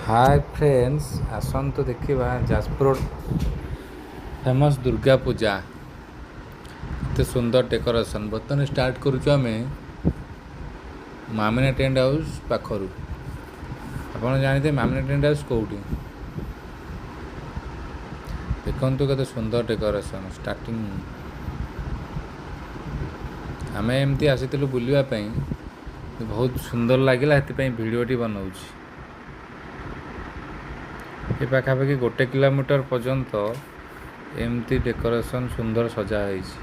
ହାଏ friends, ଆସନ୍ତୁ ଦେଖିବା Jajpur road famous Durga Puja. କେତେ ସୁନ୍ଦର ଡେକୋରେସନ୍। ବର୍ତ୍ତମାନ ଷ୍ଟାର୍ଟ କରୁଛୁ ଆମେ ମାମିନା ଟେଣ୍ଟ ହାଉସ୍ ପାଖରୁ। ଆପଣ ଜାଣିଥିବେ ମାମିନା ଟେଣ୍ଟ ହାଉସ୍ କେଉଁଠି। ଦେଖନ୍ତୁ କେତେ ସୁନ୍ଦର ଡେକୋରେସନ୍। ଷ୍ଟାର୍ଟିଂ ଆମେ ଏମିତି ଆସିଥିଲୁ ବୁଲିବା ପାଇଁ, ବହୁତ ସୁନ୍ଦର ଲାଗିଲା, ସେଥିପାଇଁ ଭିଡ଼ିଓଟି ବନାଉଛି। ଏ ପାଖାପାଖି 1 କିଲୋମିଟର ପର୍ଯ୍ୟନ୍ତ ଏମିତି ଡେକୋରେସନ୍ ସୁନ୍ଦର ସଜା ହେଇଛି।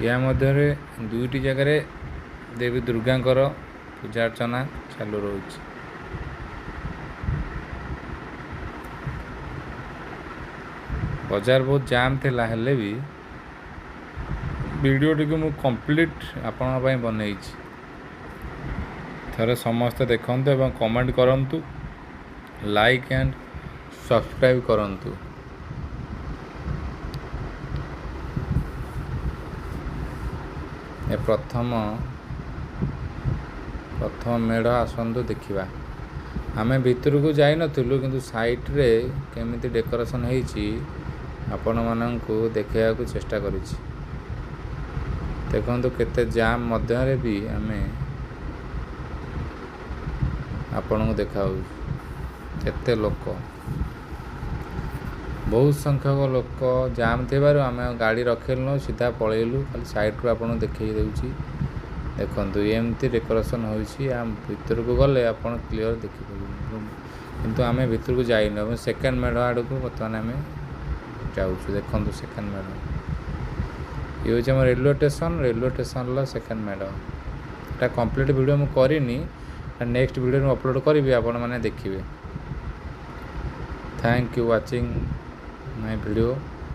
ୟା ମଧ୍ୟରେ 2ଟି ଜାଗାରେ ଦେବୀ ଦୁର୍ଗାଙ୍କର ପୂଜା ଅର୍ଚ୍ଚନା ଚାଲୁ ରହୁଛି। ବଜାର ବହୁତ ଜାମ୍ ଥିଲା, ହେଲେ ବି ଭିଡ଼ିଓଟିକୁ ମୁଁ କମ୍ପ୍ଲିଟ୍ ଆପଣଙ୍କ ପାଇଁ ବନେଇଛି। ଥରେ ସମସ୍ତେ ଦେଖନ୍ତୁ ଏବଂ କମେଣ୍ଟ କରନ୍ତୁ, ଲାଇକ୍ ଆଣ୍ଡ ସବସ୍କ୍ରାଇବ୍ କରନ୍ତୁ। ଏ ପ୍ରଥମ ମେଢ଼ ଆସନ୍ତୁ ଦେଖିବା। ଆମେ ଭିତରକୁ ଯାଇନଥିଲୁ, କିନ୍ତୁ ସାଇଡ଼୍ରେ କେମିତି ଡେକୋରେସନ୍ ହେଇଛି ଆପଣମାନଙ୍କୁ ଦେଖାଇବାକୁ ଚେଷ୍ଟା କରିଛି। ଦେଖନ୍ତୁ କେତେ ଜାମ୍ ମଧ୍ୟରେ ବି ଆମେ ଆପଣଙ୍କୁ ଦେଖାଉଛୁ। କେତେ ଲୋକ, ବହୁତ ସଂଖ୍ୟକ ଲୋକ ଜାମ୍ ଥିବାରୁ ଆମେ ଗାଡ଼ି ରଖିଲୁନୁ, ସିଧା ପଳେଇଲୁ। ଖାଲି ସାଇଡ଼୍ରୁ ଆପଣଙ୍କୁ ଦେଖେଇ ଦେଉଛି। ଦେଖନ୍ତୁ ଏମିତି ଡେକୋରେସନ୍ ହୋଇଛି। ଆମ ଭିତରକୁ ଗଲେ ଆପଣ କ୍ଲିଅର୍ ଦେଖିପାରିବେ, କିନ୍ତୁ ଆମେ ଭିତରକୁ ଯାଇନୁ। ଏବଂ ସେକେଣ୍ଡ ମେଢ଼ ଆଡ଼କୁ ବର୍ତ୍ତମାନ ଆମେ ଯାଉଛୁ। ଦେଖନ୍ତୁ ସେକେଣ୍ଡ ମେଢ଼, ଇଏ ହେଉଛି ଆମ ରେଲୱେ ଷ୍ଟେସନ୍। ରେଲୱେ ଷ୍ଟେସନ୍ର ସେକେଣ୍ଡ ମେଢ଼। ଏଟା କମ୍ପ୍ଲିଟ୍ ଭିଡ଼ିଓ ମୁଁ କରିନି, ନେକ୍ସଟ ଭିଡ଼ିଓ ମୁଁ ଅପଲୋଡ଼ କରିବି, ଆପଣମାନେ ଦେଖିବେ। Thank you watching my video.